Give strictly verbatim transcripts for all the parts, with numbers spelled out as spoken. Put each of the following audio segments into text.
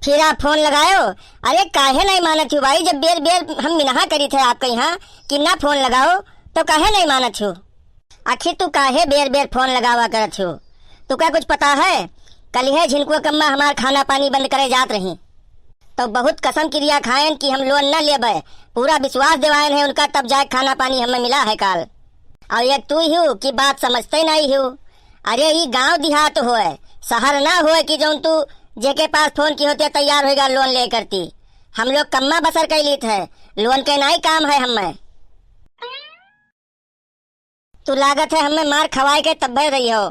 फिर आप फोन लगायो? अरे काहे नहीं मानत हो भाई, जब बेर बेर हम मिनहा करी थे आपके यहाँ कि ना फोन लगाओ, तो काहे नहीं मानत हो? आखिर तू काहे बेर बेर फोन लगावा करत हो? तुका कुछ पता है, कलिहे झिनकुआ कम्मा हमार खाना पानी बंद करे जात रही, तो बहुत कसम किरिया खायन कि हम लोन न लेबे, पूरा विश्वास देवायन है उनका, तब जाए खाना पानी हमें मिला है काल। और एक तू ही हो कि बात समझते नहीं हो। अरे ई गांव देहात होए, शहर ना होए कि जौन तू जेके पास फोन की होते तैयार होएगा लोन ले करती। हम लोग कम्मा बसर कैली थे, लोन के नाई काम है हमें। तू लागत है हमें मार खवाए के तब्बे रही हो।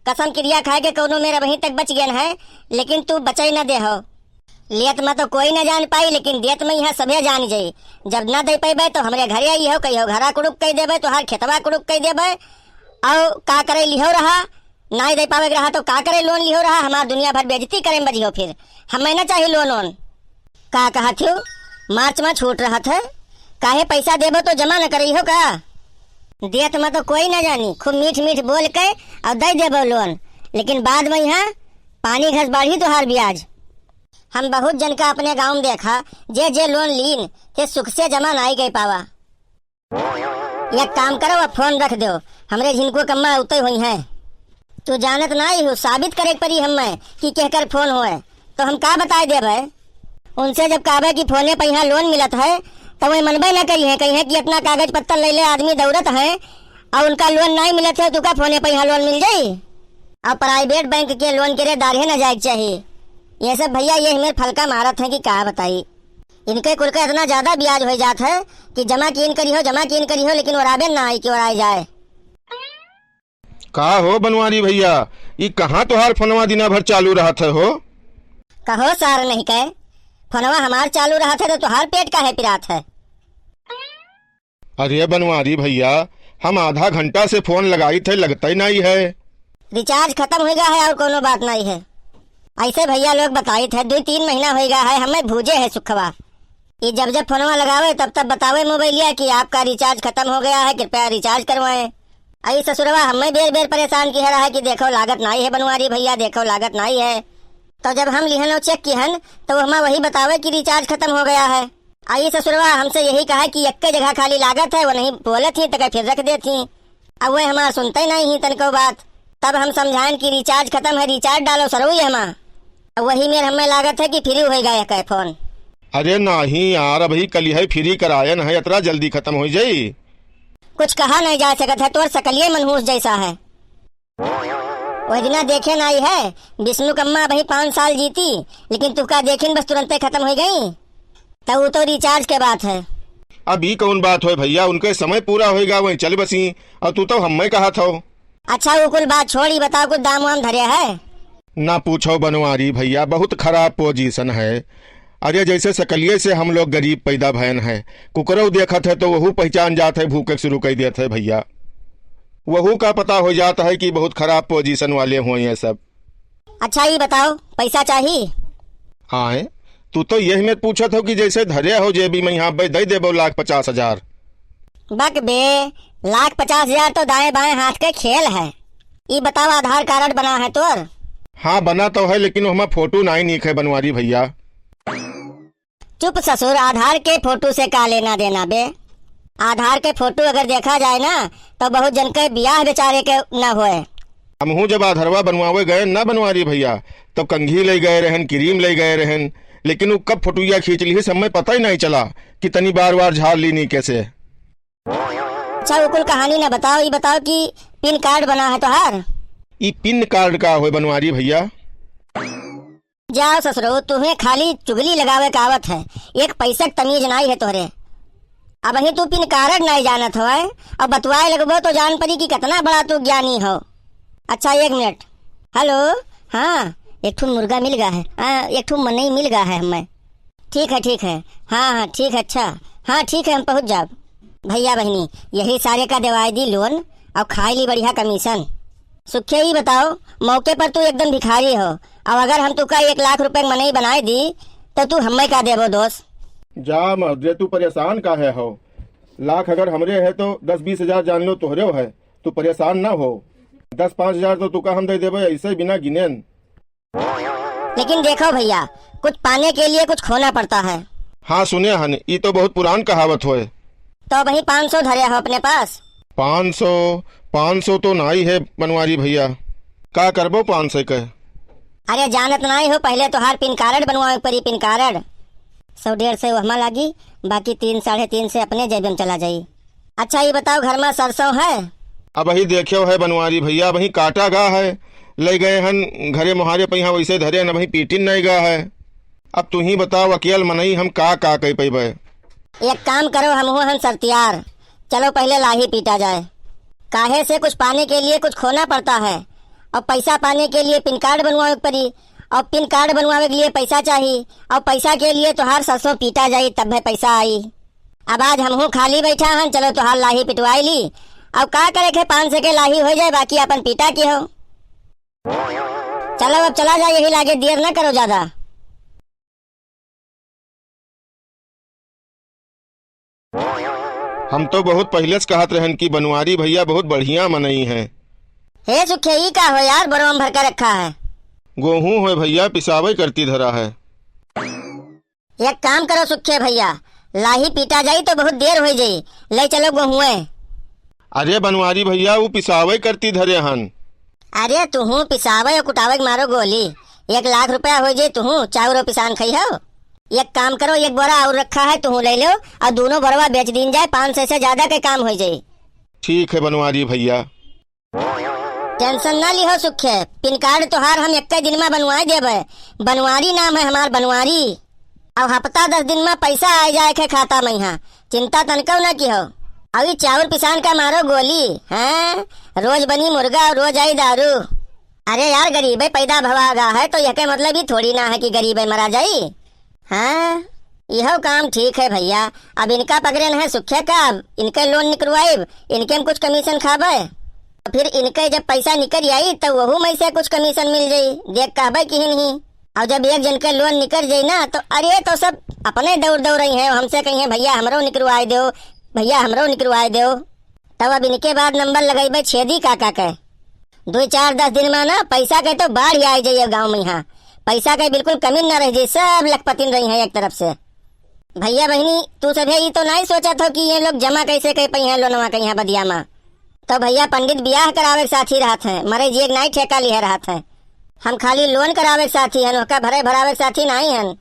कसम किरिया खाए के कोनो मेरे वहीं तक बच गए है, लेकिन तू बचे न दे हो। लेत में तो कोई न जान पाई, लेकिन देत में यहाँ सभे जान जाई। जब न दे पैबे तो हमरे घरे आई हो, कहियो घरा कुड़ुक कह देबे, तोहार खेतवा कुड़ुक कह देबे। और का करे लिहो रहा, नाई दे पावे के रहा तो का करे लोन लिहो रहा, हमार दुनिया भर बेइज्जती करे में बजिहो फिर। हमें न चाही लोन वोन। का कहत हो? मार्च में छूट रहत है, काहे पैसा देबो तो जमा न करई हो का? देत में तो कोई न जानी, खूब मीठ मीठ बोल के और दे देबो लोन, लेकिन बाद में यहाँ पानी घस बाढ़ी तोहार ब्याज। हम बहुत जन का अपने गाँव में देखा, जे जे लोन लीन, ते सुख से जमा नाई कर पावा। एक काम करो, अब फोन रख दो, हमरे झिनको कम्मा उतई हुई हैं। तू जानत नाई हो, साबित करे के पड़ी हमें कि केहकर फोन होए, तो हम का बताए देबे? उनसे जब कहबे कि फोने पे यहाँ लोन मिलत है, तो वही मनबे न करी है, कही है कि इतना कागज पत्तर ले ले आदमी दौड़त है और उनका लोन नहीं मिलत है, तो का फोने पे यहाँ लोन मिल जाई? और प्राइवेट बैंक के लोन के रे दारहे न जाए के चाहिए। ये सब भैया ये हमें फलका मारत है कि का बताई। इनके कुल का इतना ज्यादा ब्याज हो जात है कि जमा कीन करी हो, जमा कीन करी हो, लेकिन ओराबे ना आई कि ओराए जाए। का हो बनवारी भैया, ई कहाँ तोहार फोनवा दिना भर चालू रहत है हो? कहो सार नहीं कहे, फोनवा हमार चालू रहत है तो तोहार पेट काहे पिरात है? अरे बनवारी भैया, हम आधा घंटा से फोन लगाई थे, लगते नहीं है। रिचार्ज खत्म हो गया है और कोनो बात नहीं है। ऐसे भैया लोग बताई थे, दो तीन महीना हो गया है, हमें भूजे है सुखवा। ये जब जब फोनवा लगावे तब तब बतावे मोबाइलिया कि आपका रिचार्ज खत्म हो गया है, कृपया रिचार्ज करवाएं। आई ससुरवा हमें बेर बेर परेशान किहे रहा कि देखो लागत नाई है बनवारी भैया, देखो लागत नाई है। तो जब हम लिहन और चेक किहन तो हमें वही बतावे कि रिचार्ज खत्म हो गया है। आई ससुरवा हमसे यही कहा कि यक्के जगह खाली लागत है, वो नहीं बोलत ही तो फिर रख देत ही। अब वह हमार सुनते नहीं ही तनको बात। तब हम समझाएन कि रिचार्ज खत्म है, रिचार्ज डालो सरऊ ये हमा। अब वही मेर हमें लागत है कि फ्री होई गए है फोन। अरे नहीं यार, अभी कल ही फ्री करायन है, इतना जल्दी खत्म हो जाई? कुछ कहा नहीं जा सकत है, तोर सकलिए मनहूस जैसा है। वह दिना देखे नाई है, विष्णु कम्मा अभी पाँच साल जीती, लेकिन तुका देखिन बस तुरंते खत्म हो गई। तो वो तो रिचार्ज के बात है। अब ई कौन बात होय भैया, उनके समय पूरा होएगा, वहीं चल बसी, और तू तो हमें कहा था। अच्छा, वो कुल बात छोड़, ई बताओ, कुछ दाम वाम धरे है? ना पूछो बनवारी भैया, बहुत खराब पोजीशन है। अरे, जैसे सकलिए से हम लोग गरीब पैदा भयन है, कुकरौ देखत है तो वहू पहचान जात है, भूखे शुरू कर देत है भैया। वहू का पता हो जात है कि बहुत खराब पोजीशन वाले हुए हैं सब। अच्छा, ई बताओ, पैसा चाही? आए, तू तो यही में पूछत हो कि जैसे धरे हो जेबी में, यहाँ बे दे देबो लाख पचास हजार। बक बे, लाख पचास हजार तो दाएं बाएं हाथ के खेल है। ई बताओ, आधार कार्ड बना है तोर? हाँ, बना तो है, लेकिन ओहमा फोटो नाई नीक है बनवारी भैया। चुप ससुर, आधार के फोटो से का लेना देना बे? आधार के फोटो अगर देखा जाए ना, तो बहुत जन के बियाह बेचारे के न होए। हमहू जब आधारवा बनवावे गए ना बनवारी भैया, तो कंघी ले गए रहन, क्रीम ले गए रहन, लेकिन वो कब फोटोया खींच ली, हमें पता ही नहीं चला कि तनी बार बार झाड़ ली नीके से। अच्छा, वो कुल कहानी ना बताओ, ये बताओ कि पिन कार्ड बना है तोहार? ई पिन कार्ड का होए बनवारी भैया? जाओ ससुरो, तुम्हें खाली चुगली लगावे का आवत है, एक पैसा के तमीज नाई है तोहरे। अबहीं तू पिन कार्ड नाई जानत होए, और बतवाए लगबो तो जान पड़ी कि कितना बड़ा तू ज्ञानी हो। अच्छा, एक मिनट। हेलो, हाँ, एक ठो मुर्गा मिल गया है, हाँ, एक ठो मनई मिल गया है हमें। ठीक है, ठीक है, हाँ, हाँ, ठीक है, अच्छा, हाँ, ठीक है, हम पहुँच जाब। भैया बहिनी, यही सारे का देवाई दी लोन और खाई ली बढ़िया कमीशन। सुखे, ई बताओ, मौके पर तू एकदम भिखारी हो, अब अगर हम तुका एक लाख रुपए के मनई बनाए दी, तो तू हमें का देबो दोस्त? जा मर्दे, तू परेशान काहे हो? लाख अगर हमरे है तो दस बीस हजार जान लो तोहरे है, तू परेशान ना हो। दस पाँच हजार तो तुका हम दे देबे ऐसे बिना गिनेन। लेकिन देखो भइया, कुछ पाने के लिए कुछ खोना पड़ता है। हाँ, सुने हन, ई तो बहुत पुरान कहावत होय। तो वही पाँच सौ धरे हो अपने पास। पाँच सौ? पाँच सौ तो नाई है बनवारी भइया, का करबो पाँच सौ के? अरे जानत नाई हो, पहिले तोहार पिन कार्ड बनवावे के पड़ी, पिन कार्ड। सौ डेढ़ सौ वहमा लागी, बाकी तीन साढ़े तीन सौ अपने जेब में चला जाई। अच्छा, ई बताओ, घर मा सरसों है? अबही देख्यो है बनवारी भइया, अबही काटा गा है, लइ गए हन घरे मोहारे पहिया, वइसे धरे हन, अबही पीटिन नाई गा है। अब तुहीं बताओ, अकेल मनई हम का का कइ पइबे? एक काम करो, हमहू हन सरतियार, चलो पहिले लाही पीटा जाए। काहे से कुछ पाने के लिए कुछ खोना पड़ता है, और पैसा पाने के लिए पिन कार्ड बनवावे के पड़ी, और पिन कार्ड बनवावे के लिए पैसा चाही, और पैसा के लिए तोहार सरसों पीटा जाई, तब है पैसा आई। अब आज हमहू खाली बैठा हन, चलो तोहार लाही पिटवाई ली। अब का करे के, पाँच सौ के लाही होइ जाए, बाकी अपन पीटा के हो। चलो अब चला जाए, यही लागे, देर ना करो ज्यादा। हम तो बहुत पहिले से कहत रहन कि बनवारी भइया बहुत बढ़िया मनई हैं। हे सुखे, ई का हो यार, बोरवा में भर के रखा है? गोहूँ होय भइया, पिसावई करती धरा है। एक काम करो सुखे भइया, लाही पीटा जाई तो बहुत देर होइ जाई, ले चलो गोहुए। अरे बनवारी भइया, ऊ पिसावई करती धरे हन। अरे तुहूँ पिसावई और कुटावई के मारो गोली, एक लाख रुपया होइ जाई, तुहूँ चाउर और पिसान खइहो। एक काम करो, एक बोरा और रखा है, तुहूँ ले लो और दोनों बोरवा बेच दीन जाए, पाँच सौ से ज्यादा के काम होइ जाई। ठीक है बनवारी भइया। टेंशन ना लिहो सुखे, पिन कार्ड तोहार हम एक्के दिन मा बनवाए देबे। बनवारी नाम है हमार, बनवारी। अब हफ्ता दस दिन मा पैसा आए जाए के खाता मा, यहाँ चिंता तनको ना किहो। अभी चाउर पिसान का मारो गोली, हैं? रोज बनी मुर्गा और रोज आई दारू। अरे यार, गरीबे पैदा भवा गा है तो यके मतलब ई थोड़ी ना है कि गरीबे मरा जाई। हाँ, इहो काम ठीक है भइया। अब इनका पकड़े न है सुखे का, अब इनके लोन निकरवाइब, इनके हम कुछ कमीशन खाबे। तो फिर इनके जब पैसा निकर आई तो वहू में से कुछ कमीशन मिल जाई, देख कहबे कि नहीं। और जब एक जन के लोन निकर जाई ना तो अरे तो सब अपने दौड़ दौड़ रही हैं, हमसे कही हैं, "भइया हमरो निकरवाए दो, भइया हमरो निकरवाए दो।" तब अब इनके बाद नंबर लगइबे छेदी काका के। दुइ चार दस दिन मा ना पैसा के तो बाढ़ ही आइ जाइए गाँव में। यहाँ पैसा के बिल्कुल कमी ना रह जाई, सब लखपतिन रही हैं एक तरफ से। भइया बहिनी, तू सभे ई तो नाई सोचत हो कि ये लोग जमा कैसे कर पइहैं लोनवा के यहाँ बदिया मा। तो भइया पंडित बियाह करावे के साथी रहत हैं, मरे जिए के नाई ठेका लिहे रहत हैं। हम खाली लोन करावे के साथी हन, ओका भरे भरावे के साथी नाई हन।